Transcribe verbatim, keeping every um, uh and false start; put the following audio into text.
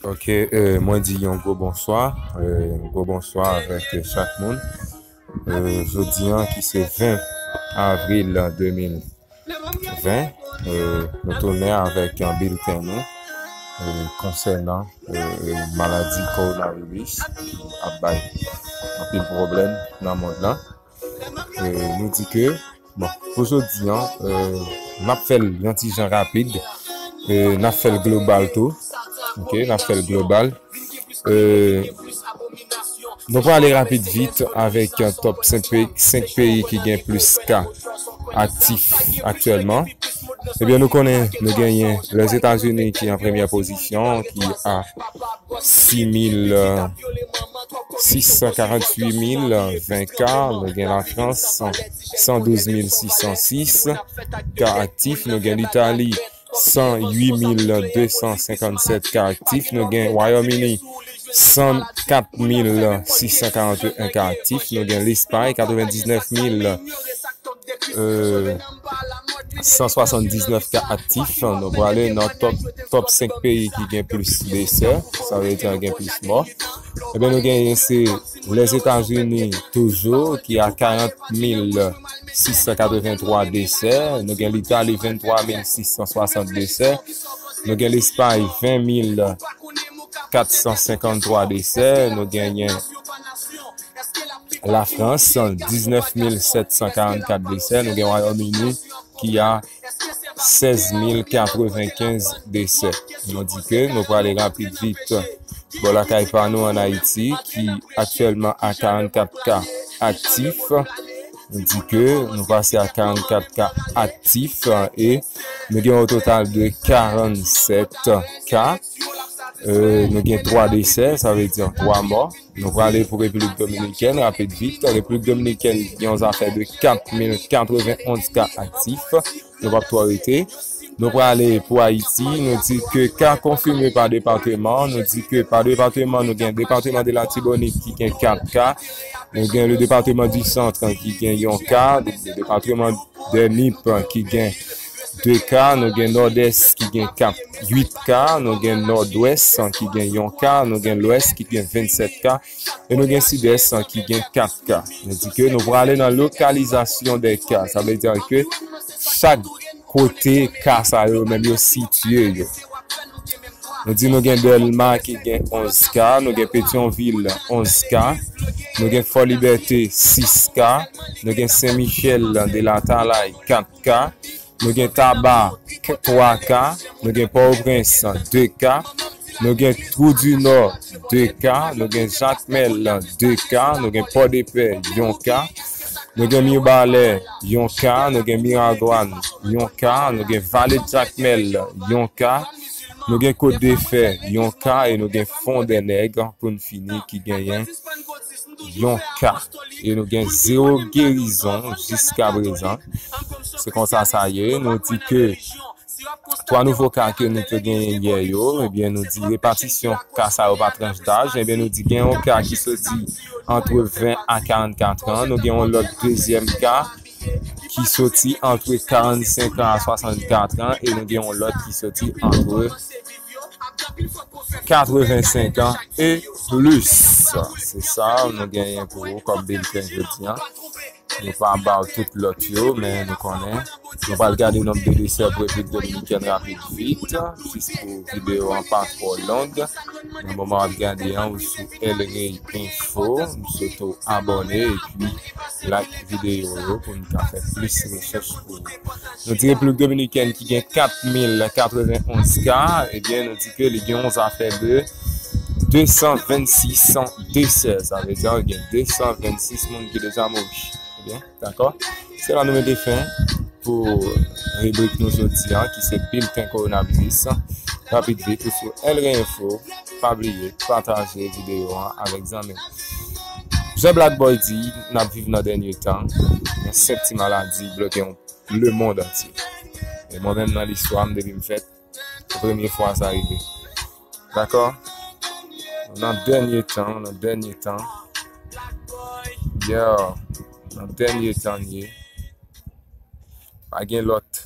Ok, euh, mwen di yon gwo bonswa, euh, yon gwo bonswa avèk, euh, chak moun. Euh, jodi an ki se ven avril de mil ven, euh, nou tounen avèk yon bilten nou, euh, konsènan, euh, maladi kowonaviris ki ap bay anpil pwoblèm nan mond lan. Euh, nou di ke, bon, pou jodi an, euh, n ap fè l yon ti jan rapid. Euh, n ap fè l global tou. Ok, n ap fè l global. Euh, nou prale rapid vit avèk, euh, top senk peyi, senk peyi ki gen plis ka aktif aktyèlman. Ebyen, nou konnen nou genyen Lèzetazini ki an premyè pozisyon, ki a sis mil, euh, sis san karanntuit mil ven ka, nou gen Lafrans, san douz mil sis san sis ka aktif, nou gen Litali, san uit mil de san senkannsèt ka aktif, nou gen Wayòm Ini, san kat mil sis san karanntuit ka aktif, nou gen Lespay, katrevendiznèf mil, euh, san swasanndiznèf ka aktif. Nou prale nan top, top senk peyi ki gen plis desè, sa vle di gen plis mò. Ebyen, nou genyen se Lèzetazini toujou, ki a karant mil sis san katreventwa desè. Nou gen Litali, venntwa mil sis san swasant desè. Nou gen Lespay, ven mil kat san senkanntwa desè. Nou genyen Lafrans, diznèf mil sèt san karannkat desè. Nou gen Wayòm Ini ki a sèz mil katrevenkenz desè. Nou di ke nou prale rapid vit bò lakay pa nou ann Ayiti, ki aktyèlman a karannkat ka aktif. Nou di ke nou pase a karannkat ka aktif, e nou gen yon total de karannsèt ka. Euh, nou gen twa desè, sa vle di twa mò. Nou prale pou Repiblik Dominikèn, rapid vit. Repiblik Dominikèn gen yon zafè de kat mil katrevenonz ka aktif. Nou p ap twò rete. Nou prale pou Ayiti, nou di ke ka konfime pa depatman, nou di ke pa depatman, nou gen depatman de Latibonit ki gen kat ka, nou gen le depatman di Sant ki gen yon ka, depatman de Nip ki gen de ka, nou gen Nòdès ki gen kat, uit ka, nou gen Nòdwès ki gen yon ka, nou gen Lwès ki gen vennsèt ka, e nou gen Sidès ki gen kat ka. Nou di ke nou prale nan lokalizasyon de ka. Sa vle di ke chak kote ka sa yo menm yo sitiye yo. Nou di nou gen Dèlma ki gen onz ka, nou gen Petyonvil onz ka, nou gen Fòlibète sis ka, nou gen Sen Michèl de Latalay kat ka, nou gen Taba twa ka, nou gen Pòtoprens de ka, nou gen Twou di Nò de ka, nou gen Jakmèl de ka, nou gen Pòdepè yon ka, nou gen Mibalè yon ka, nou gen Miragwàn yon ka, nou gen Vale Jakmèl yon ka, nou gen Kot de Fè yon ka, e nou gen Fon dè Nèg pou n fini ki genyen yon ka. E nou gen zewo gerizon jiska prezan. Se konsa sa ye. Nou di ke twa nouvo ka ke nou te genyen yè yo, ebyen, nou di repatisyon ka sa yo pa tranch daj, ebyen, nou di gen yon ka ki soti antre ven a karannkat an, nou gen yon lòt dezyèm ka ki soti antre karannsenk an a swasannkat an, e nou gen yon lòt ki soti antre katrevensenk an e plis. Se sa nou genyen pou ou kòm bilten jodi an. Nou pa ba w tout lòt yo, men nou konnen. Nou pral gade nonb de desè pou Repiblik Dominikèn rapid vit, jis pou videyo an pa twò long. Nan moman w ap gade an, ou sou El Rey Info, m swete w abòne epi like videyo yo pou n ka fè plis rechèch pou ou. Nou di Repiblik Dominikèn ki gen kat mil katrevenonz ka, ebyen, nou di ke li gen yon zafè de de san vennsis desè. Sa vle di gen de san vennsis moun ki deja mouri. Ebyen, dakò? Se la nou mete fen pou ribrik nou jodi an, ki se bilten kowonaviris. Rapid vit, ou sou El Rey Info. Pa bliye, pataje videyo an avèk zanmi w. Jan Black Boy di, n ap viv nan dènye tan. Yon senp ti maladi bloke yon lemond antye. E mwen menm nan listwa m, depi m fèt, se premye fwa sa rive. Dakò? Nan dènye tan, nan dènye tan. Yeah, nan dènye tan n ye. Pa gen lòt